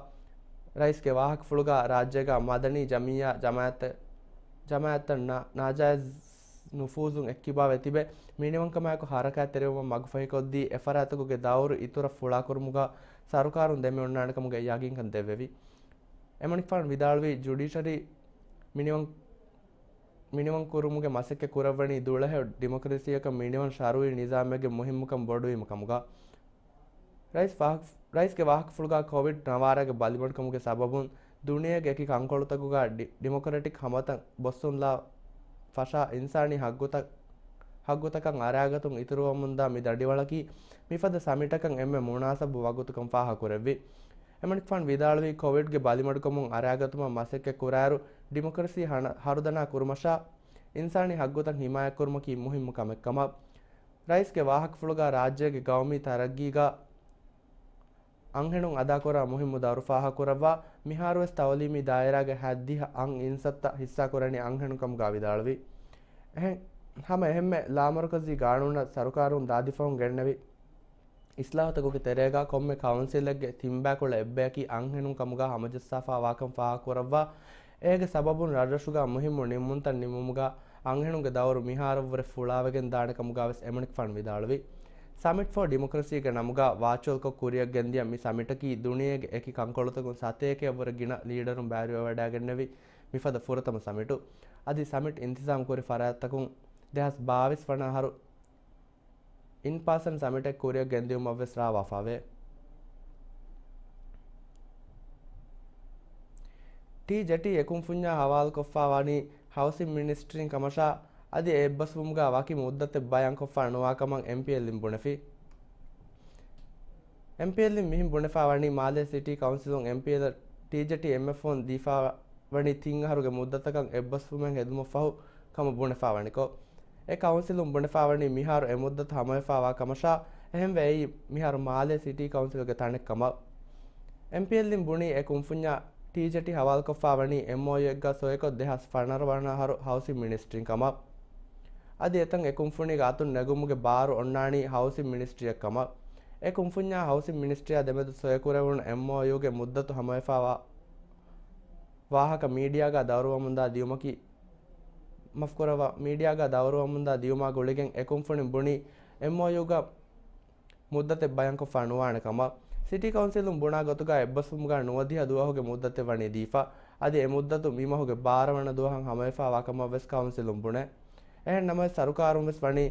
ރައީސްގެ ވާހަކަފުޅުގަ ރާއްޖޭގަ މަދަނީ ޖަމިއްޔާ ޖަމާއަތް-، ޖަމާއަތްތައް ނާ-، ނާޖާއިޒް ނުފޫޒުން އެއްކިބާވެ ތިބެ، މިނިވަންކަމާއެކު ހަރަކާތްތެރިވުމަށް މަގުފަހިކޮށްދީ، އެފަރާތަކުގެ ދައުރު އިތުރަށް ފުޅާކުރުމުގަ ސަރުކާރުން ދެމިއޮންނާނެކަމުގެ ޔަގީންކަން ދެއްވެވި. އެމަނިކުފާނު ވިދާޅުވީ، ޖުޑިޝަރީ މިނިވަން، މިނިވަން ކުރުމުގެ މަސައްކަތް ކުރައްވަނީ ދުޅަހެޔޮ ޑިމޮކްރަސީއަކަށް މިނިވަން ޝަރުއީ ނިޒާމެއްގެ މުހިއްމުކަން ބޮޑުވީމަ ކަމުގަ. ރައީސް ވާހަކަ-، ރައީސްގެ ވާހަކަފުޅުގަ ކޮވިޑް ނަވާރަގެ ބަލިމަޑުކަމުގެ ސަބަބުން ދުނިޔޭގެ އެކި ކަންކޮޅުތަކުގަ ޑި-، ޑިމޮކްރެޓިކް ހަމަތައް ބޮއްސުންލާ ފަށާ އިންސާނީ ހައްގުތައް، ހައްގުތަކަށް އަރާގަތުން އިތުރުވަމުންދާ މި ދަނޑިވަޅަކީ މިފަދަ ސަމިޓަކަށް އެންމެ މުނާސަބު ވަގުތުކަން ފާހަގަކުރެއްވި. އެމަނިކުފާނު ވިދާޅުވީ، ކޮވިޑްގެ ބަލިމަޑުކަމުން އަރާގަތުމަށް މަސައްކަތް ކުރާއިރު، ޑިމޮކްރަސީ ހަނަ-، ހަރުދަނާ ކުރުމަށާ އިންސާނީ ހައްގުތައް ހިމާޔަތްކުރުމަކީ މުހިއްމު ކަމެއްކަމަށް، ރައީސްގެ ވާހަކަފުޅުގަ ރާއްޖޭގެ ގައުމީ ތަރައްގީގަ އަންހެނުން އަދާކުރާ މުހިއްމު ދައުރު ފާހަގަކުރައްވާ، މިހާރުވެސް ތައުލީމީ ދާއިރާގެ ހަތްދިހަ އަށް އިންސައްތަ ހިއްސާކުރަނީ އަންހެނުން ކަމުގަ ވިދާޅުވި. އެހެން ހަމަ އެހެންމެ ލާމަރުކަޒީ ގާނޫނަށް ސަރުކާރުން ދާދިފަހުން ގެންނެވި އިސްލާހުތަކުގެ ތެރޭގަ ކޮންމެ ކައުންސިލެއްގެ ތިންބައިކުޅަ އެއްބަޔަކީ އަންހެނުން ކަމުގަ ހަމަޖައްސާފާ ވާކަން ފާހަގަކުރައްވާ، އޭގެ ސަބަބުން ރަށްރަށުގަ މުހިއްމު ނިންމުންތައް ނިންމުމުގަ އަންހެނުންގެ ދައުރު މިހާރަށްވުރެ ފުޅާވެގެން ދާނެ ކަމުގަވެސް އެމަނިކުފާނު ވިދާޅުވި. ސަމިޓް ފޯ ޑިމޮކްރަސީގެ ނަމުގަ ވާޗުއަލްކޮށް ކުރިއަށް ގެންދިޔަ މި ސަމިޓަކީ ދުނިޔޭގެ އެކި ކަންކޮޅުތަކުން ސަތޭކައަށްވުރެ ގިނަ ލީޑަރުން ބައިވެވަޑައިގެންނެވި މިފަދަ ފުރަތަމަ ސަމިޓު. އަދި ސަމިޓް އިންތިޒާމް ކުރި ފަރާތްތަކުން ދެހާސް ބާވީސް ވަނަ އަހަރު އިން ޕާސަން ސަމިޓެއް ކުރިއަށް ގެންދިއުމަށްވެސް ރާވާފާވޭ. ޓީ ޖެޓީ އެކުންފުންޏާ ހަވާލުކޮށްފާ ވަނީ ހައުސިން މިނިސްޓްރީން ކަމަށާ، އަދި އެ އެއްބަސްވުމުގަ ވަކި މުއްދަތެއް ބަޔާންކޮށްފާ ނުވާކަމަށް އެމްޕީއެލްއިން ބުނެފި. އެމްޕީއެލްއިން މިހެން ބުނެފާ ވަނީ މާލޭ ސިޓީ ކައުންސިލުން އެމްޕީއެލް ޓީޖެޓީ އެމްއެފްއޯން ދީފާ ވަނީ ތިން އަހަރުގެ މުއްދަތަކަށް އެއްބަސްވުމެއް ހެދުމަށްފަހު ކަމަށް ބުނެފާ ވަނިކޮށް، އެ ކައުންސިލުން ބުނެފާ ވަނީ މިހާރު އެ މުއްދަތު ހަމަވެފާވާ ކަމަށާ، އެހެންވެ އެއީ މިހާރު މާލޭ ސިޓީ ކައުންސިލުގެ ތަނެއް ކަމަށް. އެމްޕީއެލްއިން ބުނީ އެ ކުންފުންޏާ ޓީޖެޓީ ހަވާލުކޮށްފާ ވަނީ އެމްއޯޔޫއެއްގަ ސޮއިކޮށް ދެހާސް ފަނަރަ ވަނަ އަހަރު ހައުސިން މިނިސްޓްރީން ކަމަށް. އަދި އެތަން އެ ކުންފުނީގެ އަތުން ނެގުމުގެ ބާރު އޮންނާނީ ހައުސިން މިނިސްޓްރީއަށް ކަމަށް. އެ ކުންފުންޏާ ހައުސިން މިނިސްޓްރީއާ ދެމެދު ސޮއިކުރެވުނު އެމްއޯޔޫގެ މުއްދަތު ހަމަވެފާވާ ވާހަކަ މީޑިއާގަ ދައުރުވަމުންދާ ދިޔުމަކީ، މަފްކުރައްވާ، މީޑިއާގަ ދައުރުވަމުންދާ ދިޔުމާ ގުޅިގެން އެ ކުންފުނިން ބުނީ އެމްއޯޔޫގަ މުއްދަތެއް ބަޔާންކޮށްފާ ނުވާނެ ކަމަށް. ސިޓީ ކައުންސިލުން ބުނާ ގޮތުގަ އެއްބަސްވުމުގަ ނުވަދިހަ ދުވަހުގެ މުއްދަތެއް ވަނީ ދީފަ. އަދި އެ މުއްދަތު މިމަހުގެ ބާރަ ވަނަ ދުވަހަށް ހަމަވެފާވާ ކަމަށް ވެސް ކައުންސިލުން ބުނޭ. އެހެން ނަމަވެސް ސަރުކާރުން ވެސް ވަނީ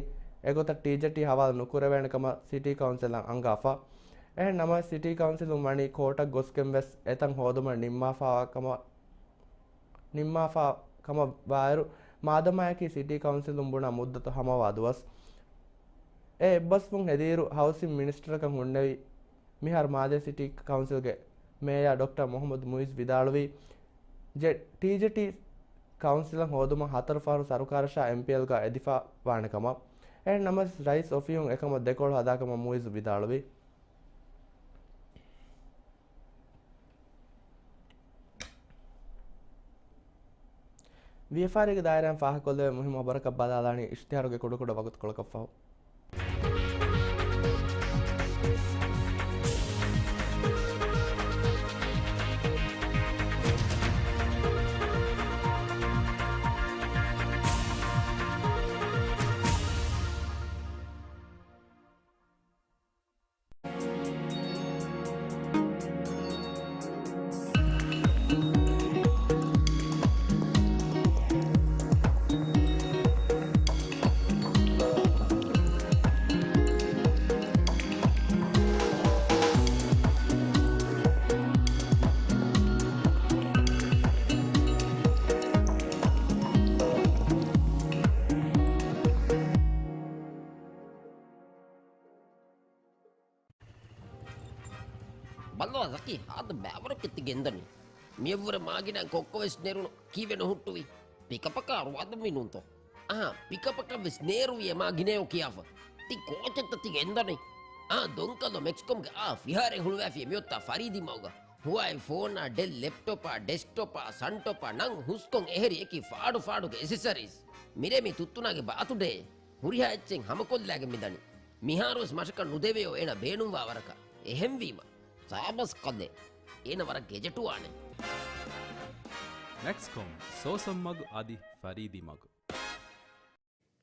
އެގޮތަށް ޓީޖެޓީ ހަވާލު ނުކުރެވޭނެ ކަމަށް ސިޓީ ކައުންސިލަށް އަންގާފަ. އެހެން ނަމަވެސް ސިޓީ ކައުންސިލުން ވަނީ ކޯޓަށް ގޮސްގެން ވެސް އެތަން ހޯދުމަށް ނިންމާފާވާ ކަމަށް، ނިންމާފާ ކަމަށް ވާއިރު، މާދަމާއަކީ ސިޓީ ކައުންސިލުން ބުނާ މުއްދަތު ހަމަވާ ދުވަސް. އެ އެއްބަސްވުން ހެދިއިރު ހައުސިން މިނިސްޓަރަކަށް ހުންނެވި މިހާރު މާލޭ ސިޓީ ކައުންސިލްގެ މޭޔާ ޑޮކްޓަރ މުހައްމަދު މުއިޒް ވިދާޅުވީ، ޖެ-، ޓީޖެޓީ ކައުންސިލަށް ހޯދުމަށް ހަތަރު ފަހަރު ސަރުކާރަށާ އެމްޕީއެލްގަ އެދިފާ ވާނެ ކަމަށް. އެހެން ނަމަވެސް ރައީސް އޮފީހުން އެކަމަށް ދެކޮޅު ހަދާކަމަށް މުއިޒް ވިދާޅުވި. ވިޔަފާރީގެ ދާއިރާއިން ފާހަގަކޮށްލެވޭ މުހިއްމު ޚަބަރަކަށް ބަލާލާނީ އިޝްތިހާރުގެ ކުޑަކުޑަ ވަގުތުކޮޅަކަށްފަހު. ބަލާ ޒަކީ، ހާދަ ބައިވަރަކަށް ތި ގެންދަނީ. މިއަށްވުރެ މާގިނަ ކޮއްކޮވެސް ނެރުނު ކީއްވެ ނުހުއްޓުވީ؟ ޕިކަޕަކާ ރުވާދުންވީ ނޫންތޯ؟ އަހާ، ޕިކަޕަކަށްވެސް ނޭރުވިޔޭ މާގިނަޔޯ ކިޔާފަ. ތި ކޯޗެއްތަ ތި ގެންދަނީ؟ އާ، ދޮންކަލޯ މެކްސްކޮމްގެ އާ ފިހާރައިން ހުޅުވާފިޔޭ މިއޮތާ ފަރީދީ މަގުގަ. ހުވާއި ފޯނާ، ޑެލް ލެޕްޓޮޕާ، ޑެސްކްޓޮޕާ، ސަންޓޮޕާ ނަން ހުސްކޮން އެހެރި އެކި ފާޑު ފާޑުގެ އެސެސަރީސް. މިރޭ މި ތުއްތުނާގެ ބާތުޑޭ. ހުރިހާ އެއްޗެއް ހަމަކޮށްލާގެން މިދަނީ. މިހާރުވެސް މަށަކަށް ނުދެވެޔޯ އޭނަ ބޭނުންވާ ވަރަކަށް. އެހެންވީމަ، ސާބަސް ކަލޭ. އޭނަ ވަރަށް ގެޖެޓުވާނެ. މެކްސްކޮމް، ސޯސަން މަގު އަދި ފަރީދީ މަގު.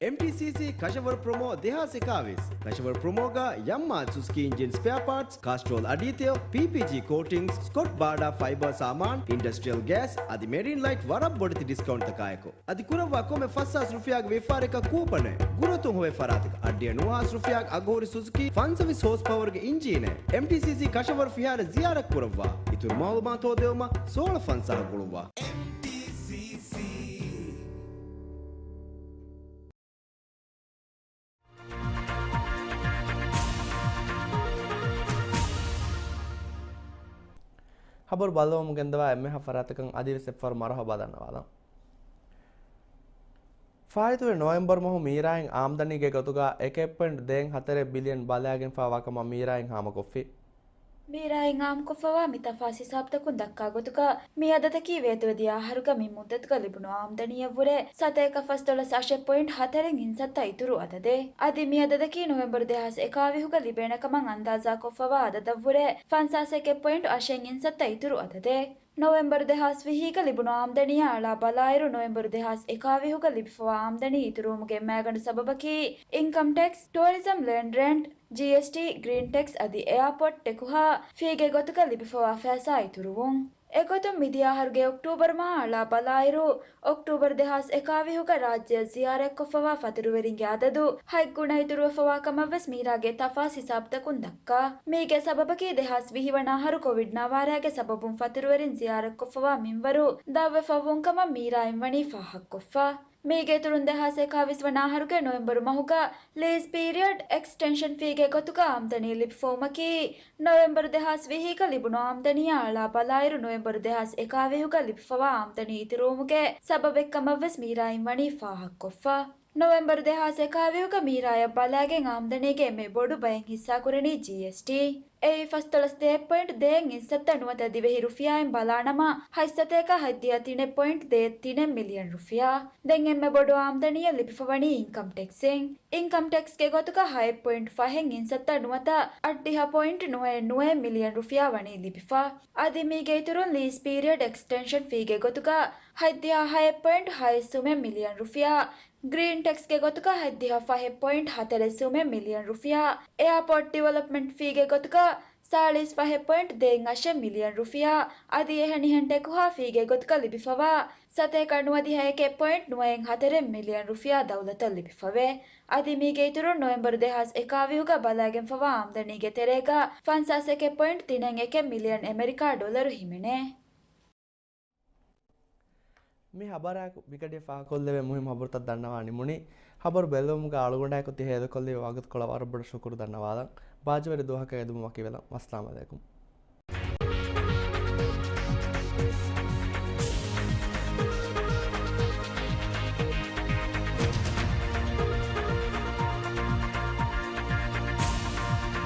އެމްޓީސީސީ ކަށަވަރު ޕްރޮމޯ ދެހާސް އެކާވީސް. ކަށަވަރު ޕްރޮމޯގަ ޔަމްމާ ސުޒުކީ އިންޖިން ސްޕެއާ ޕާޓްސް، ކާސްޓްރޯލް އަޑީތެޔޮ، ޕީޕީޖީ ކޯޓިންގްސް، ސްކޮޓް ބާޑާ ފައިބާ ސާމާން، އިންޑަސްޓްރިއަލް ގޭސް އަދި މެރިން ލައިޓް ވަރަށް ބޮޑެތި ޑިސްކައުންޓްތަކާއެކު. އަދި ކުރައްވާ ކޮންމެ ފަސްހާސް ރުފިޔާގެ ވިޔަފާރިއަކަށް ކޫޕަނެއް. ގުރުއަތުން ހޮވޭ ފަރާތަކަށް އަށްޑިހަ ނުވަހާސް ރުފިޔާގެ އަގުހުރި ސުޒުކީ ފަންސަވީސް ހޯސް ޕަވަރުގެ އިންޖީނެއް. އެމްޓީސީސީ ކަށަވަރު ފިހާރަ ޒިޔާރަތް ކުރައްވާ. އިތުރު މައުލޫމާތު ހޯދެވުމަށް ސޯޅަ ފަންސާހަށް ގުޅުއްވާ. އެމްޓީސީސީ. ހަބަރު ބައްލަވަމުން ގެންދަވާ އެންމެހާ ފަރާތަކަށް އަދިވެސް އެއްފަހަރު މަރުހަބާ ދަންނަވާލަން. ފާއިތުވި ނޮވެމްބަރު މަހު މީރާއިން އާމްދަނީގެ ގޮތުގަ އެކެއް ޕޮއިންޓް ދޭއް ހަތަރެއް ބިލިއަން ބަލާގެންފާ ވާކަމަށް މީރާއިން ހާމަކޮށްފި. މީރާއިން އާއްމުކޮށްފަވާ މި ތަފާސް ހިސާބުތަކުން ދައްކާ ގޮތުގަ، މި އަދަދަކީ ވޭތުވެދިޔަ އަހަރުގަ މި މުއްދަތުގަ ލިބުނު އާމްދަނީއަށްވުރެ ސަތޭކަ ފަސް ޑޮލަސް އަށެއް ޕޮއިންޓް ހަތަރެއް އިންސައްތަ އިތުރު އަދަދެއް. އަދި މި އަދަދަކީ ނޮވެމްބަރު ދެހާސް އެކާވިހުގަ ލިބޭނެ ކަމަށް އަންދާޒާކޮށްފަވާ އަދަދަށްވުރެ ފަންސާސް އެކެއް ޕޮއިންޓް އަށެއް އިންސައްތަ އިތުރު އަދަދެއް. ނޮވެމްބަރު ދެހާސް ވިހީގަ ލިބުނު އާމްދަނީއާ އަޅާ ބަލާއިރު، ނޮވެމްބަރު ދެހާސް އެކާވިހުގަ ލިބިފަވާ އާމްދަނީ އިތުރުވުމުގެ މައިގަނޑު ސަބަބަކީ އިންކަމް ޓެކްސް، ޓޫރިޒަމް، ލޭންޑް ރެންޓް، ޖީއެސްޓީ، ގްރީން ޓެކްސް އަދި އެއާޕޯޓް ޓެކުހާ ފީގެ ގޮތުގަ ލިބިފަވާ ފައިސާ އިތުރުވުން. އެގޮތުން މިދިޔަ އަހަރުގެ އޮކްޓޫބަރު މަހާ އަޅާ ބަލާއިރު، އޮކްޓޫބަރު ދެހާސް އެކާވިހުގަ ރާއްޖެއަށް ޒިޔާރަތްކޮށްފަވާ ފަތުރުވެރިންގެ އަދަދު ހަތް ގުނަ އިތުރުވެފަވާ ކަމަށްވެސް މީރާގެ ތަފާސް ހިސާބުތަކުން ދައްކާ. މީގެ ސަބަބަކީ ދެހާސް ވިހި ވަނަ އަހަރު ކޮވިޑް ނާވާރާގެ ސަބަބުން ފަތުރުވެރިން ޒިޔާރަތްކޮށްފަވާ މިންވަރު ދަށްވެފަވުން ކަމަށް މީރާއިން ވަނީ ފާހަގަކޮށްފަ. މީގެ އިތުރުން ދެހާސް އެކާވީސް ވަނަ އަހަރުގެ ނޮވެމްބަރު މަހުގަ ލީޒް ޕީރިއަޑް އެކްސްޓެންޝަން ފީގެ ގޮތުގަ އާމްދަނީ ލިބިފަވުމަކީ، ނޮވެމްބަރު ދެހާސް ވިހީގަ ލިބުނު އާމްދަނީއާ އަޅާ ބަލާއިރު، ނޮވެމްބަރު ދެހާސް އެކާވީހުގަ ލިބިފަވާ އާމްދަނީ އިތުރުވުމުގެ ސަބަބެއްކަމަށްވެސް މީރާއިން ވަނީ ފާހަގަކޮށްފަ. ނޮވެމްބަރު ދެހާސް އެކާވީހުގަ މީރާޔަށް ބަލާގެން އާމްދަނީގެ އެންމެ ބޮޑު ބައެއް ހިއްސާކުރަނީ ޖީއެސްޓީ. އެއީ ފަސް ޑޮލަސް ދޭއް ޕޮއިންޓް ދޭއް އިންސައްތަ ނުވަތަ ދިވެހި ރުފިޔާއިން ބަލާނަމަ، ހަތް ސަތޭކަ ހަތްދިހަ ތިނެއް ޕޮއިންޓް ދޭއް ތިނެއް މިލިއަން ރުފިޔާ. ދެން އެންމެ ބޮޑު އާމްދަނީއެއް ލިބިފަވަނީ އިންކަމް ޓެކްސްއިން. އިންކަމް ޓެކްސްގެ ގޮތުގަ ހައެއް ޕޮއިންޓް ފަހެއް އިންސައްތަ ނުވަތަ އަށްޑިހަ ޕޮއިންޓް ނުވައެއް ނުވައެއް މިލިއަން ރުފިޔާ ވަނީ ލިބިފަ. އަދި މީގެ އިތުރުން ލީސް ޕީރިއަޑް އެކްސްޓެންޝަން ފީގެ ގޮތުގަ ހަތްދިހަ ހައެއް ޕޮއިންޓް ހައެއް ސުމެއް މިލިއަން ރުފިޔާ، ގްރީން ޓެކްސްގެ ގޮތުގަ ހަތްދިހަ ފަހެއް ޕޮއިންޓް ހަތަރެއް ސުމެއް މިލިއަން ރުފިޔާ، އެއާޕޯޓް ޑިވެލޮޕްމަންޓް ފީގެ ގޮތުގަ ސާޅީސް ފަހެއް ޕޮއިންޓް ދޭއް އަށެއް މިލިއަން ރުފިޔާ، އަދި އެހެނިހެން ޓެކުހާ ފީގެ ގޮތުގަ ލިބިފަވާ ސަތޭކަ ނުވަދިހަ އެކެއް ޕޮއިންޓް ނުވައެއް ހަތަރެއް މިލިއަން ރުފިޔާ ދައުލަތަށް ލިބިފަވޭ. އަދި މީގެ އިތުރުން ނޮވެމްބަރު ދެހާސް އެކާވީހުގަ ބަލާގެންފަވާ އާމްދަނީގެ ތެރޭގަ ފަންސާސް އެކެއް ޕޮއިންޓް ތިނެއް އެކެއް މިލިއަން އެމެރިކާ ޑޮލަރު ހިމެނޭ. މި ހަބަރާއެކު މިގަޑިއަށް ފާހަގަކޮށްލެވޭ މުހިންމު ހަބަރުތައް ދަންނަވާ ނިމުނީ. ހަބަރު ބެއްލެވުމުގަ އަޅުގަނޑާއެކު ތި ހޭދަކޮށްލެވި ވަގުތުކޮޅަށް ވަރަށް ބޮޑަށް ޝުކުރު ދަންނަވާލަން. ބާއްޖަވެރި ދުވަހަކަށް އެދުމުން ވަކިވެލަން. ވައްސަލާމް އަލައިކުމް.